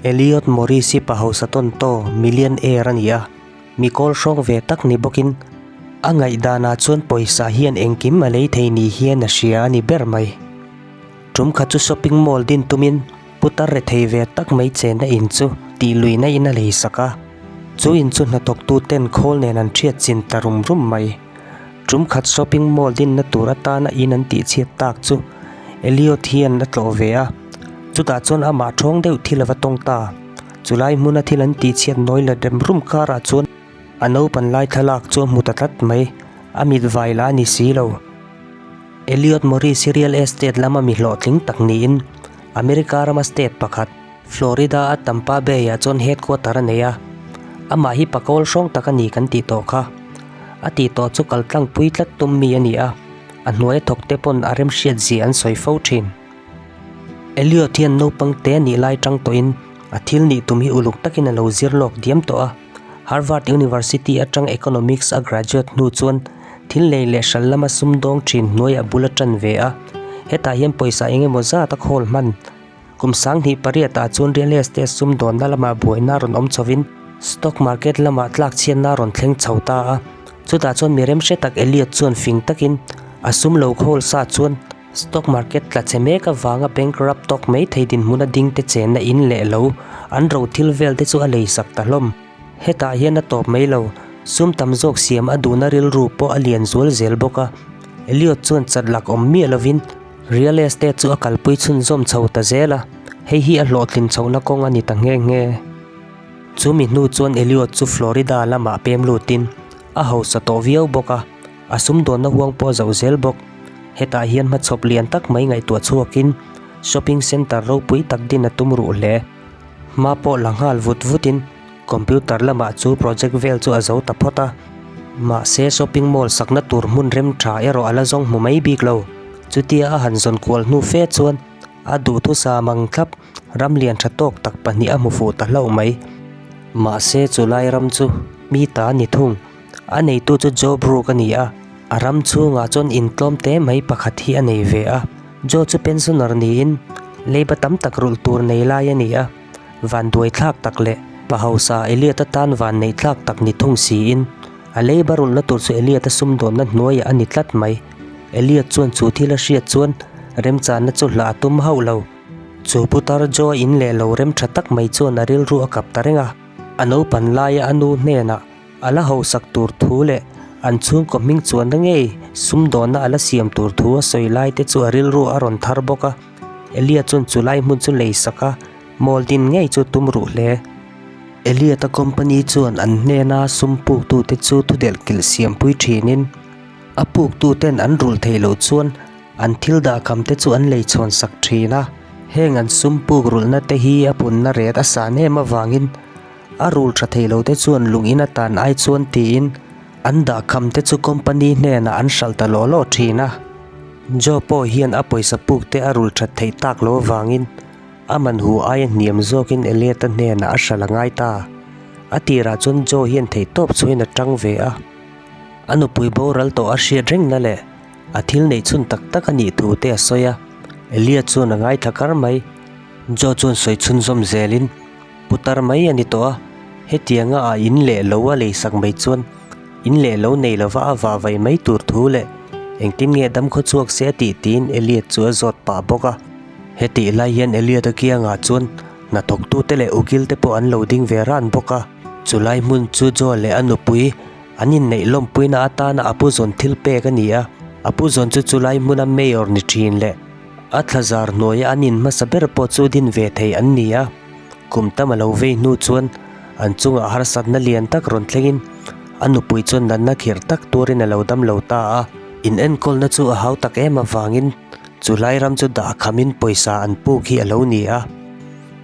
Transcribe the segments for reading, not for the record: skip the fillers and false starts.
Elliot Morris hi pa hausa tawntaw, millionaire a ni a, mi kawl hrawng ve tak ni bawkin a ngaihdanah chuan pawisa hian engkim a lei thei ni hian a hria a ni ber mai. Tum khat chu shopping mall din tumin putar rethei ve tak mai chenna in chu tih luihna in a lei sak a, chu in chu hnathawktu ten khawl nen an hriat chin ta rum rum mai. Tum khat shopping mall dinna tur atana in an tih chhiat tak chu Elliot hian a tlawh ve a, chutah chuan amah thawng deuh thil a va tawng ta. Chulai hmuna thil an tih chhiat nawi la rem rum karah chuan a naupan lai thlalak chu a hmu ta tlat mai, a mit vai lah a ni si lo. Elliot Morris hi real estate lama mi hlawhtling tak niin America rama state pakhat, Florida a Tampa Bay ah chuan headquarter a nei a, amah hi pakawl hrawng tak a ni kan tih tawh kha. A tih tawh chu kal tlangpui tlat tum mi a ni a, a hnuai a thawk te pawn a remhriat zia an sawi fo thin. Elliot hian naupang te a nih lai tang tawhin a thil nih tum hi uluk takin a lo zir lawk diam tawh a, Harvard University atang Economics a graduate hnu chuan thil lei leh hral lama sumdawng thin hnuai a bul a tan ve a, hetah hian pawisa eng emaw zat a khawl hman. Kum 2008 ah chuan real estate sumdawnna lamah buaina rawn awm chhovin stock market lamah tlakchhiatna a rawn thleng chho ta a, chutah chuan mi remhre tak Elliot chuan fing takin a sum lo khawl sa chuan Stock market tla che mek avanga bankrupt tawk mai thei dinhmuna ding te chenna in leh lo an ro thil vel te chu a lei sak ta hlawm. Hetah hian a tawp mai lo, sum tam zawk siam a duhna rilru pawh a lian zual zel bawk a. Elliot chuan chat lak awm miah lovin real estate chu a kalpui chhunzawm chho ta zel a, hei hi a hlawhtlin chhohna kawng a ni ta nghe nghe. Chu mi hnu chuan Elliot chu Florida lamah pem lutin a hausa tawh viau bawk a. A sumdawnna huang pawh a zoh zel bawk. Hetah hian hmachhawp lian tak mai ngaihtuah chhuakin shopping centre ropui tak din a tum ruh hle. Hma pawh la nghal vut vutin computer lamah chu project vel chu a zo ta phawt a. Mahse shopping mall sakna tur hmun rem tha erawh a la zawng hmu mai bik lo. Chutia a han zawn kual hnu fe chuan a duhthusam ang thlap ram lian tha tawk tak pahnih a hmu fuh ta hlauh mai. Mahse chulai ram chu mi ta a ni thung. A neitu chu Joe Brook a ni a, a ram chhungah chuan intlawm te mai pakhat hi a nei ve a. Joe chu pensioner niin leiba tam tak rulh tur nei lai a ni a, vanduai thlak tak leh pa hausa Elliot atan van neih thlak tak ni thung siin a leiba rulhna tur chu Elliot a sumdawnna hnuaiah a ni tlat mai. Elliot chuan chu thil a hriat chuan remchanna chu hlah a tum hauh lo. Chu putar Joe a in leh lo rem tha tak mai chuan a rilru a kap ta reng a, a naupan laia a nu hnenah A la hausak tur thu leh an chhungkaw hming chuanna ngei sumdawnna a la siam tur thu a sawi lai te chu a rilru a rawn thar bawk a. Elia chuan chu lai hmun chu lei sak a, mawl din ngei chu tum ruh hle. Eliot-a company chuan an hnena sum puktute chu thudelh kilh siampui thinin a puktuten an rulh theih loh chuan an thil dahkham te chu an lei chhawn sak thin a. Heng an sum puk rulhna te hi a punna ret a san em avangin A rul tha thei lo te chuan lung in atan ai chuan tiin an dah kham te chu company hnenah an hralh ta law law thin a. Joe pawh hian a pawisa puk te a rul that theih tak lo avangin a man hu aia hniam zawkin Elliot-a hnenah a hralh a ngai ta. A tirah chuan Joe hian theihtawp chhuahin a tang ve a. A nupui boral tawh a hriat rengna leh a thil neih chhun tak tak a nih thu te a sawi a. Elliot chuan a ngaithla kar mai. Joe chuan sawi chhunzawm zelin. Putar mai a ni tawh a, hetianga a in leh lo a leisak mai chuan in leh lo nei lova a vah vai mai tur thu leh engtin nge dam khaw chhuak se a tih tiin Elliot chu a zawt pah bawk a. Hetih lai hian Elliot a kiangah chuan hnathawktute leh ukil te pawh an lo ding ve ran bawk a. Chulai hmun chu Joe leh a nupui an inneih lawmpuina atana a pu zawn thil pek a ni a, a pu zawn chu chulai hmuna mayor ni thin leh A thla zar hnuaia an in hmasa ber pawh chu din ve thei an ni a, kum tam a lo vei hnu chuan an chungah harsatna lian tak rawn thlengin a nupui chuan natna khirh tak tuarin a lo dam lo ta a. In enkawlna chu a hau tak em avangin chu lai ram chu dah khamin pawisa an puk hi a lo ni a.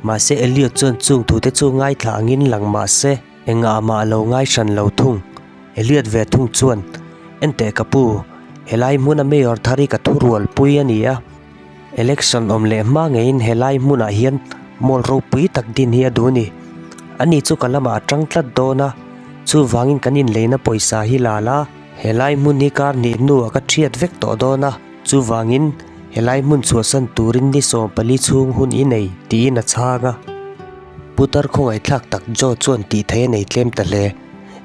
Mahse Elliot chuan chung thute chu ngaithla angin lang mahse engah mah a lo ngai hran lo thung. Elliot ve thung chuan, Enteh ka pu, helai hmuna Mayor thar hi ka thurual pui a ni a. Election awm leh hma ngeiin helai hmunah hian mall ropui tak din hi a duh ni. Ani chu ka lamah a tang tlat dawn a, chuvangin kan inleina pawisa hi la la, helai hmun hi kar hnih hnuah ka thiat vek tawh dawn a, chuvangin helai hmun chhuahsan turin ni 14 chhung hun i nei, tiin a chhang a. Putar khawngaihthlak tak Joe chuan tih theih a nei tlem ta hle.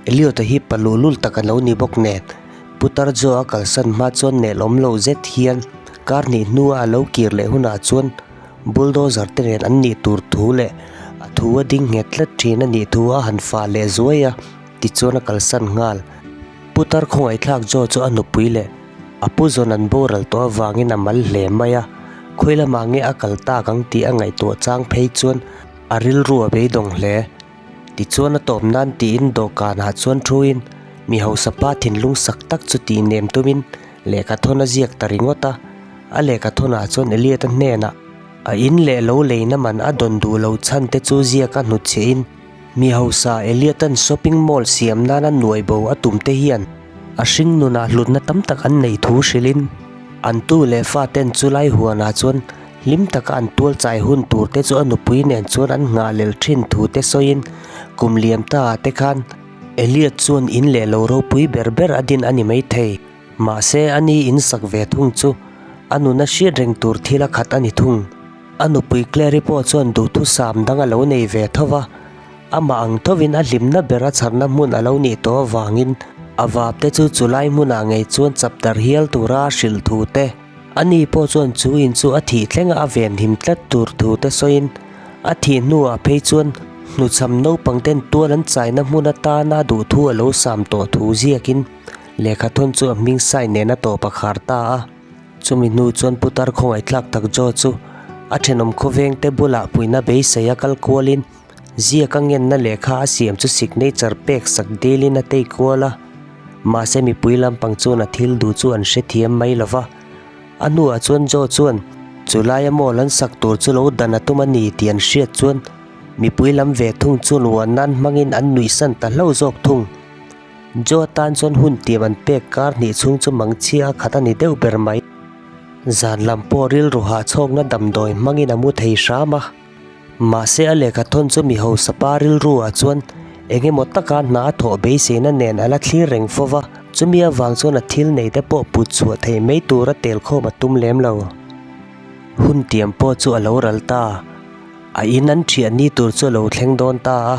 Elliot-a hi pa luhlul tak a lo ni bawk nen, Putar Joe a kalsan hma chuan nelawm lo zet hian kar hnih hnua a lo kir leh hunah chuan bulldozer te nen an nih tur thu leh a thu a ding nghet tlat thin a nih thu a han fah leh zuai a, tichuan a kalsan nghal. Putar khawngaihthlak Joe chu a nupui leh a pu zawn an boral tawh avangin a mal hle mai a, khawi lamah nge a kal tak ang tih a ngaihtuah chang phei chuan a rilru a beidawng hle. Tichuan a tawp nan tiin dawhkanah chuan thuin mi hausa pa thinlung sak tak chu tih nem tumin lehkha thawn a ziak ta ringawt a, a lehkha thawnah chuan Elliot-a hnenah a in leh lo leina man a dawn duh lo chhan te chu ziak a hnutchhiahin mi hausa Elliot-a'n shopping mall siam nana nuai bo a tum te hian a hring nunah hlutna tam tak an nei thu hrilhin an tu leh faten chulai huanah chuan Hlim taka an tual chai hun tur te chu a nupui nen chuan an nghah lel thin thu te sawiin kum liam ta ah te khan Elliot chuan in leh lo ropui ber ber a din a ni maithei. Mahse a ni in sak ve thung chu a nuna hriat reng tur thil a khat a ni thung. A nupui Clary pawh chuan duhthusam dang a lo nei ve tho va, amah ang thovin a hlimna ber a chharna hmun a lo nih tawh avangin a vap te chu chulai hmunah ngei chuan chapter hial tura a hrilh thu te, Ani pawh chuan chu in chu a thih thleng a venhim tlat tur thu te sawiin a thih hnuah phei chuan hnuchham naupang ten tual an chaina hmun atana duh thu a lo sam tawh thu ziakin lehkha thawn chu a hming sign nen a tawp a khar ta a. Chumi hnu chuan putar khawngaihthlak tak Joe chu a thenawm khawveng te bulah puihna beisei a kal kualin Ziak a ngenna lehkha a siam chu signature pek sak dilin a tei kual a, mahse mipui lampang chuan a thil duh chu an hrethiam mai lo va. A hnuah chuan Joe chuan chu laia mall an sak tur chu lo dan a tum a ni tih an hriat chuan mipui lam ve thung chuan uan nan hmangin an nuihsan ta hlauh zawk thung. Joe atan chuan hun tiam an pek kar hnih chhung chu mangchhia a khat a ni deuh ber mai. Zan lam pawh rilru hahchhawkna damdawi hmangin a mu thei hram a. Mahse a lehkha thawn chu mi hausa pa rilru ah chuan eng emaw taka hna a thawh beiseina nen a la thlir reng fo va, chumi avang chuan a thil nei te pawh put chhuah thei mai tura tel khawm a tum lem lo. Hun tiam pawh chu a lo ral ta, a in an thiah ni tur chu a lo thleng dawn ta a,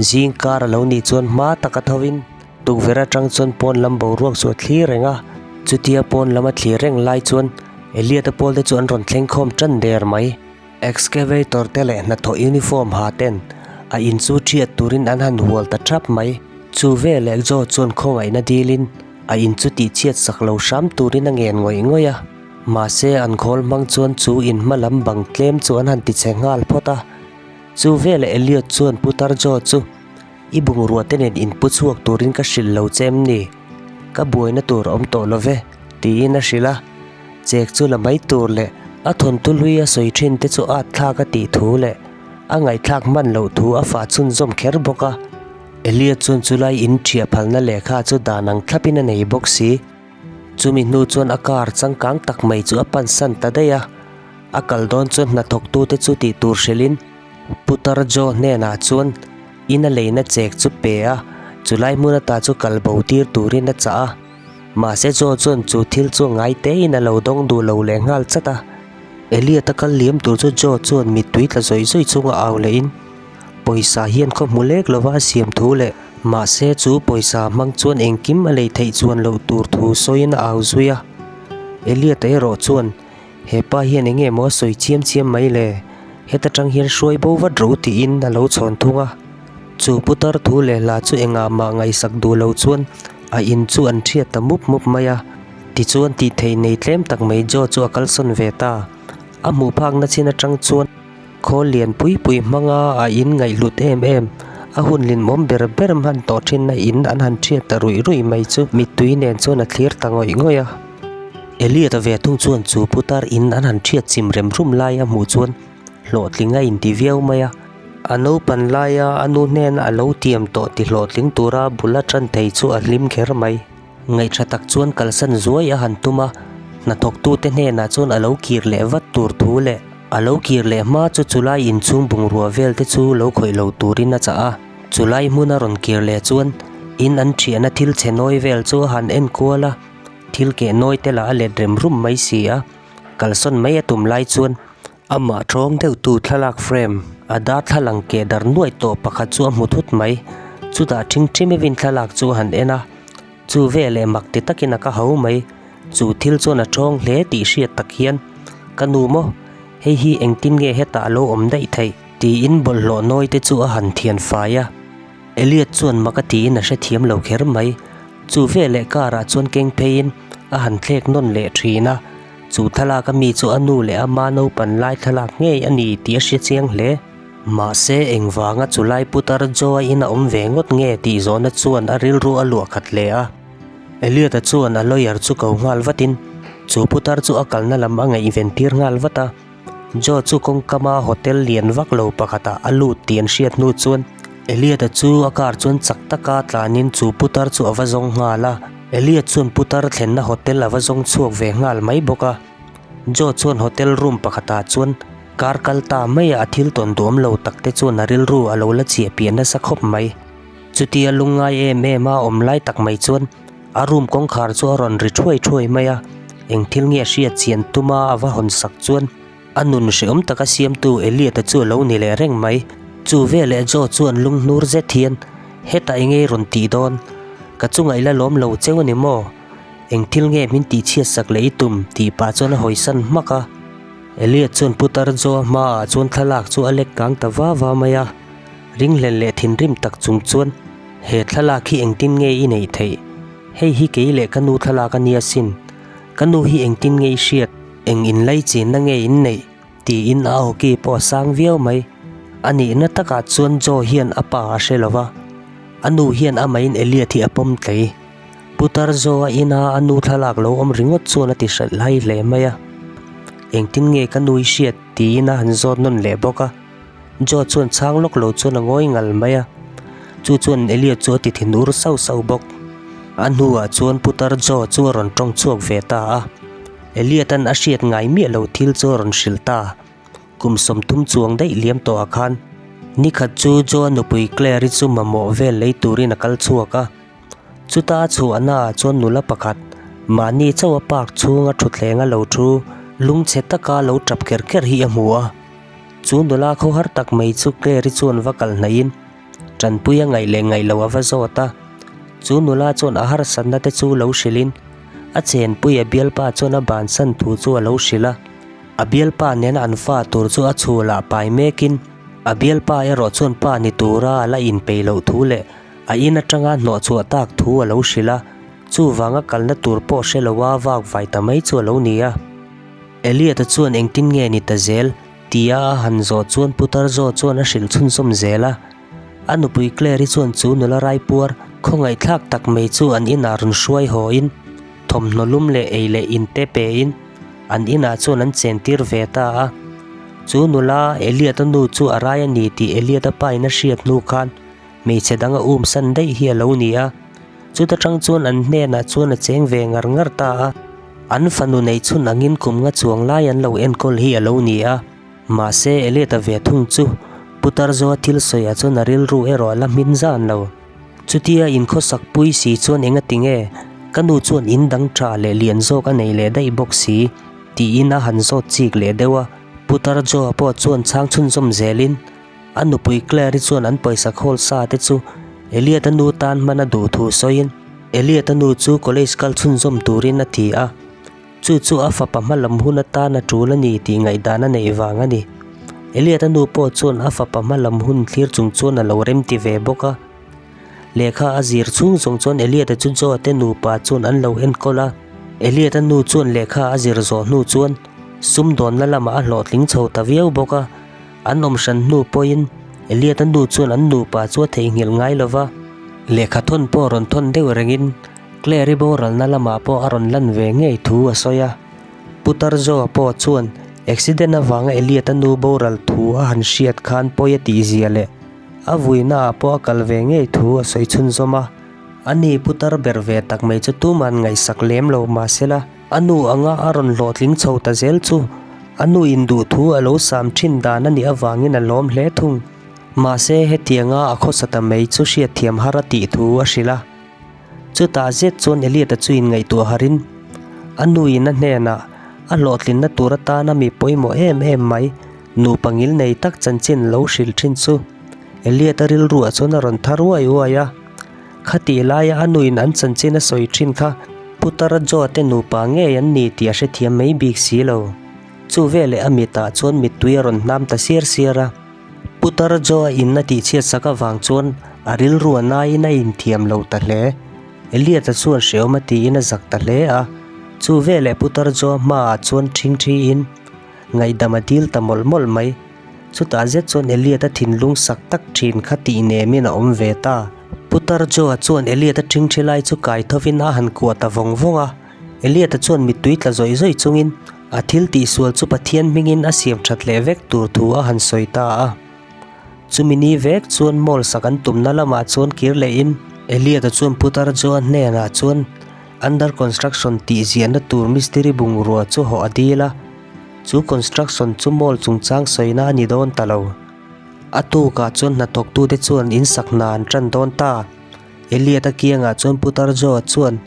zing kar a lo nih chuan hma taka tho in tukverh atang chuan pawn lam boruak chu a thlir reng a, chutia pawn lam a thlir reng lai chuan Elliot-a pawl te chu an rawn thleng khawm tan der mai. Excavator te leh hnathawh uniform ha ten a in chu thiat turin an han hual ta thap mai. Chu veleh Joe chuan khawngaihna dilin a in chu tihchhiat sak lo hram turin a ngen ngawih ngawih a. Mahse an khawl hmang chuan chu in hma lam bang tlem chu an han tichhe nghal phawt a. Chu veleh Elliot chuan Putar Joe chu I bungrua te nen in pu chhuak turin ka hrilh lo che em ni? Ka buaina tur a awm tawh lo ve, tiin a hrilh a. Chek chu la mai tur leh a thawnthu hlui a sawi thin te chu at thlak a tih thu leh a ngaihthlak hman loh thu a fah chhunzawm kher bawk a. Elia chuan chulai in thiah phalna lehkha chu dan ang thlapin a nei bawk si. Chumi hnu chuan a car changkang tak mai chu a pansan ta daih a. A kal dawn chuan hnathawktute chu tih tur hrilhin Putar Joe hnenah chuan in a leina chek chu pe a, chulai hmun ata chu kal bo tir turin a chah a. Mahse Joe chuan chu thil chu ngai tein a lo dawng duh lo leh nghal chat a. Elliot a kal liam tur chu Joe chuan mittui tla zawih zawih chunga au lehin pawisa hian khaw hmu lek lova a siam thu leh mahse chu pawisa hmang chuan engkim a lei theih chuan loh tur thu sawiin a au zui a. Elliot erawh chuan He pa hian eng nge maw a sawi chiam chiam mai le? Heta tang hian hruai bo vat rawh u tiin a lo chhawn thung a. Chu putar thu leh hla chu engah mah ngaihsak duh lo chuan a in chu an thiat ta mup mup mai a. Tichuan tih theih nei tlem tak mai Joe chu a kalsawn ve ta. A hmuh phakna chin atang chuan khawl lian pui pui hmanga a in ngaihhlut em em, a hun linmawm ber ber hman tawh thinna in an han thiat ta ruih ruih mai chu mittui nen chuan a thlir ta ngawih ngawih a. Elliot-a ve thung chuan chu putar in an han thiat chim rem rum lai a hmuh chuan hlawhtling a inti viau mai a. A naupan laia a nu hnena a lo tiam tawh ti hlawhtling tura bul a tan thei chu a hlim kher mai. Ngaihṭha tak chuan kalsan zuai a han tum a, hnathawktute hnenah chuan a lo kir leh vat tur thu leh a lo kir leh hma chu chulai inchhung bungrua vel te chu lo khawih lo turin a chah a. Chulai hmun a rawn kir leh chuan in an ṭhiahna thil chhe nawi vel chu a han en kual a. Thil keh nawi te lah a let rem rum mai si a, kalsawn mai a tum lai chuan amah tawng deuh tu thlalak frame A darthlalang keh dar nuai tawh pakhat chu a hmu thut mai. Chutah ṭhingṭhimivin thlalak chu a han en a, chu veleh mak ti takin a ka ho mai. Chu thil chuan a ṭhawng hle tih hriat tak hian, Ka nu maw, hei hi engtin nge hetah a lo awm daih theih? Tiin bawlhhlawh nawi te chu a han thian fai a. Elliot chuan mak a tiin a hrethiam lo kher mai. Chu veleh car ah chuan keng pheiin a han thlek nawn leh thin a. Chu thlalak a mi chu a nu leh ama naupan lai thlalak ngei a ni tih a hre chiang hle. Mahse engvanga chu lai putar Joe-a in a awm ve ngawt nge tih zawhna chuan a rilru a luah khat hle a. Elliot-a chuan a lawyer chu ko nghal vatin chu putar chu a kalna lam a ngaihven tir nghal vat a. Joe chu kawngkama hotel lian vak lo pakhatah a lut tih an hriat hnu chuan Elliot-a chu a car chuan chak taka tlanin chu putar chu a va zawng nghal a. Elliot chuan putar thlenna hotel a va zawng chhuak ve nghal mai bawk a. Joe chuan hotel room pakhatah chuan car kal ta maia a thil tawn duam lo tak te chuan a rilru a lo la chiah piah nasa khawp mai. Chutia lungngai em em a awm lai tak mai chuan a room kawngkhar chu a rawn ri thuai thuai mai a, eng thil nge hriat chian tuma a va hawn sak chuan a nun hrehawm taka siamtu Elliot-a chu a lo ni leh reng mai. Chu veleh Joe chuan lunghnur zet hian, Hetah eng nge i rawn tih dawn? Ka chungah i la lawm lo cheu a ni maw? Eng thil nge min tihchhiat sak leh i tum? tih pah chuan a hawisan hmak a. Elliot chuan putar Joe-a hmaah chuan thlalak chu a lek kang ta va va mai a. Ringhlel leh thinrim tak chung chuan, He thlalak hi engtin nge i neih theih? Hei hi kei leh ka nu thlalak a nia sin. Ka nu hi engtin nge i hriat? Eng inlaichinna nge in neih? tiin a awki pawh a sang viau mai. A nihna takah chuan Joe hian a pa a hre lo va, a nu hian amahin Elliot hi a pawm tlei. Putar Joe-a ina a nu thlalak lo awm ringawt chuan a ti hrelh hlai hle mai a. Engtin nge ka nu i hriat? tiin a han zawt nawn leh bawk a. Joe chuan chhang lawk lo chuan a ngawi ngal mai a, chu chuan Elliot chu a ti thin ur sauh sauh bawk. A hnuah chuan putar Joe chu a rawn tawng chhuak ve ta a, Elliot-a'n a hriat ngai miah lo thil chu a rawn hrilh ta. Kum 30 chuang daih liam tawhah khan nikhat chu Joe-a nupui Claire-i chu mamawh vel lei turin a kal chhuak a. Chuta a chhuahnaah chuan nula pakhat, mahni chauha park chhunga thutthleng a lo thu, lungchhe taka lo tap ker ker hi a hmu a. Chu nula khawhar tak mai chu Claire-i chuan va kal hnaihin tanpui a ngaih leh ngaih loh a va zawt a. Chu nula chuan a harsatna te chu lo hrilhin a chenpui a bialpa chuan a bansan thu chu a lo hrilh a. A bialpa nena an fa tur chu a chhulah pai mekin a bialpa erawh chuan pa ni tura a la inpeih loh thu leh a in atanga hnawhchhuah tak thu a lo hrilh a. Chuvanga kalna tur pawh hre loa vak vai ta mai chu a lo ni a. Elliot-a chuan engtin nge ni ta zel? tia a han zawh chuan Putar Zaw chuan a hrilh chhunzawm zel a. A nupui Claire-i chuan chu nula raipuar khawngaihthlak tak mai chu an inah rawn hruai hawiin thawmhnaw lum leh ei leh in te pein an inah chuan an chentir ve ta a. Chu nula Elliot-a nu chu a rai a ni tih Elliot-a pain a hriat hnu khan hmeichhe dang a umsan daih hi a lo ni a. Chuta tang chuan an hnenah chuan a cheng ve ngar ngar ta a. An fanu nei chhun angin kum nga chuang lai an lo enkawl hi a lo ni a. Mahse, Elliot-a ve thung chu Putar Zoa thil sawiah chuan a rilru erawh a la hmin zan lo. Chutia inkhawsak pui si chuan enga ti nge ka nu chuan in dang tha leh lian zawk a nei leh daih bawk si? tiin a han zawt chik leh deuh a. Putar Zoa pawh chuan chhang chhunzawm zelin A nupui Claire-i chuan an pawisa khawl sa te chu Elliot-a nu tan hman a duh thu sawiin Elliot-a nu chu college kal chhunzawm turin a ti a. Chu chu a fapa hma lam hun atan a tul a ni tih ngaihdan a neih vang a ni. Elliot-a nu pawh chuan a fapa hma lam hun thlir chung chuan a lo remti ve bawk a. Lehkha a zir chhung zawng chuan Elliot-a chu Joe-a te nupa chuan an lo enkawl a. Elliot-a nu chuan lehkha a zir zawh hnu chuan sumdawnna lamah a hlawhtling chho ta viau bawk a. An awm hran hnu pawhin Elliot-a nu chuan an nupa chu a theihnghilh ngai lo va. Lehkha thawn pawh rawn thawn deuh rengin Claire-i boralna lamah pawh a rawn lan ve ngei thu a sawi a. Putar Joe-a pawh chuan accident avanga Elliot-a nu boral thu a han hriat khan pawi a tihzia leh a vuinaah pawh a kal ve ngei thu a sawi chhunzawm a. Ani putar ber ve tak mai chu tuman ngaihsak lem lo mahsela a nu anga a rawn hlawhtling chho ta zel chu a nu in duh thu a lo sam thin dan a nih avangin a lawm hle thung. Mahse hetianga a khawsa ta mai chu hriatthiam har a tih thu a hrilh a. Chutah zet chuan Elliot-a chu inngaihtuah harin a nu in a hnenah a hlawhtlinna tur atana mi pawimawh em em mai. Nupa ngilnei tak chanchin lo hrilh thin chu Elliot-a rilruah chuan a rawn thar uai uai a. Khatih laia a nuin an chanchin a sawi thin kha Putar Joe te nupa ngei an ni tih a hrethiam mai bik si lo. Chu veleh a mitah chuan mittui a rawn hnam ta siar siar a. Putar Joe-a in a tihchhiat sak avang chuan a rilru a naiin a inthiam lo ta hle. Elliot-a chuan hreawm a tiin a zak ta hle a. Chu veleh Putar Joe-a hmaah chuan ṭhingṭhiin ngaihdam a dil ta mawlh mawlh mai. Chutah zet chuan Elliot-a thinlung sak tak ṭhin kha tih nemin a awm ve ta. Putar Joe-a chuan Elliot-a ṭhingṭhi lai chu kai thovin a han kuah ta vawng vawng a. Elliot-a chuan mittui tla zawih zawih chungin a thil tihsual chu Pathian hmingin a siam ṭhat leh vek tur thu a han sawi ta a. Chumi ni vek chuan mall sak an tumna lamah chuan kir lehin Elliot-a chuan Putar Joe-a hnenah chuan under construction tih ziahna tur mistiri bungrua chu hawh a dil a. Chu construction chu mall chungchang sawina a ni dawn ta lo. A tukah chuan hnathawktute chuan in sak hna an tan dawn ta. Elliot-a kiangah chuan Putar Joe-a chuan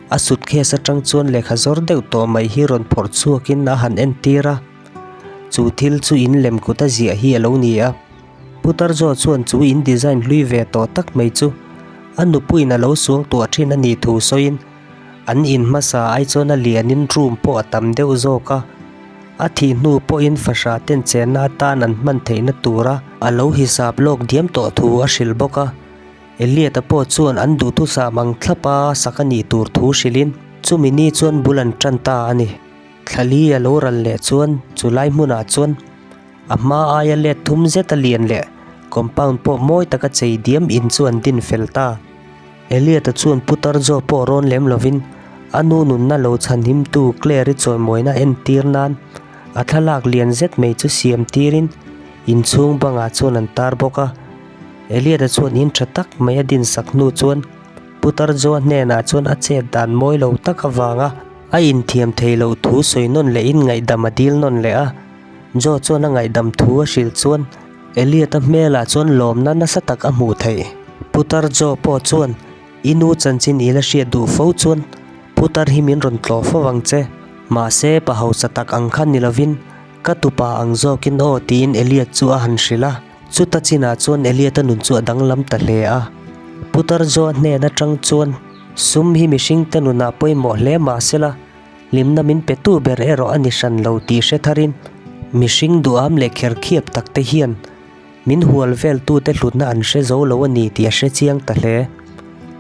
a suitcase atang chuan lehkha zawr deuh tawh mai hi rawn phawrh chhuakin a han entir a. Chu thil chu in lem kut a ziah hi a lo ni a. Putar Joe chuan chu in design hlui ve tawh tak mai chu a nupuiin a lo suang tuah thin a nih thu sawiin An in hmasa ai chuan a lianin room pawh a tam deuh zawk a, a thih hnu pawhin fahrah ten chenna atan an hman theihna tura a lo hisap lawk diam tawh thu a hrilh bawk a. Elliot-a pawh chuan an duhthusam ang thlapa sak a nih tur thu hrilhin chumi ni chuan bul an tan ta a ni. Thlali a lo ral leh chuan chulai hmunah chuan a hma aia let thum zet a lian leh compound pawh mawi taka chei diam in chu an din fel ta. Elliot-a chuan Putar Joe pawh rawn lem lovin a nu nunna lo chhanhimtu Claire-i chawimawina entir nan a thlalak lian zet mai chu siam tirin inchhung bangah chuan an tar bawk a. Elliot-a chuan in tha tak mai a dinsak hnu chuan Putar Joe-a hnenah chuan a chet dan mawi lo tak avanga a inthiam thei loh thu sawi nawn lehin ngaihdam a dil nawn leh a. Joe chuan a ngaihdam thu a hrilh chuan Elliot-a hmelah chuan lawmna nasa tak a hmuh theih. Putar Joe pawh chuan, I nu chanchin i la hriat duh fo chuan Putar hi min rawn tlawh fo ang che. Mahse, pa hausa tak ang kha ni lovin ka tupa ang zawkin aw tiin Elliot chu a han hrilh a. Chuta chinah chuan Elliot-a nun chu a danglam ta hle a. Putar Joe-a hnen atang chuan sum hi mihringte nunah pawimawh hle mahsela, Hlimna min petu ber erawh a ni hran lo tih hre tharin mihring duham leh kherkhiap tak te hian min hual veltute hlutna an hre zo lo a ni tih a hre chiang ta hle.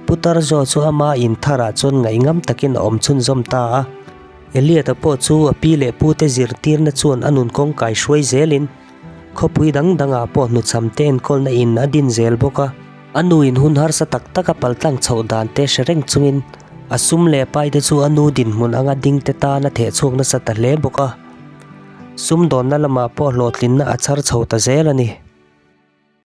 Putar Joe chu ama in tharah chuan ngaihngam takin a awm chhunzawm ta a. Elliot-a pawh chu a pi leh pute zirtirna chuan a nun kawng kai hruai zelin Khawpui dang dangah pawh hnuchham te enkawlna in a din zel bawk a. A nu in hun harsa tak tak a paltlang chhoh dan te hre reng chungin a sum leh pai te chu a nu dinhmun anga ding te tan a theh chhuak nasa ta hle bawk a. Sumdawnna lamah pawh hlawhtlinna a chhar chho ta zel a ni.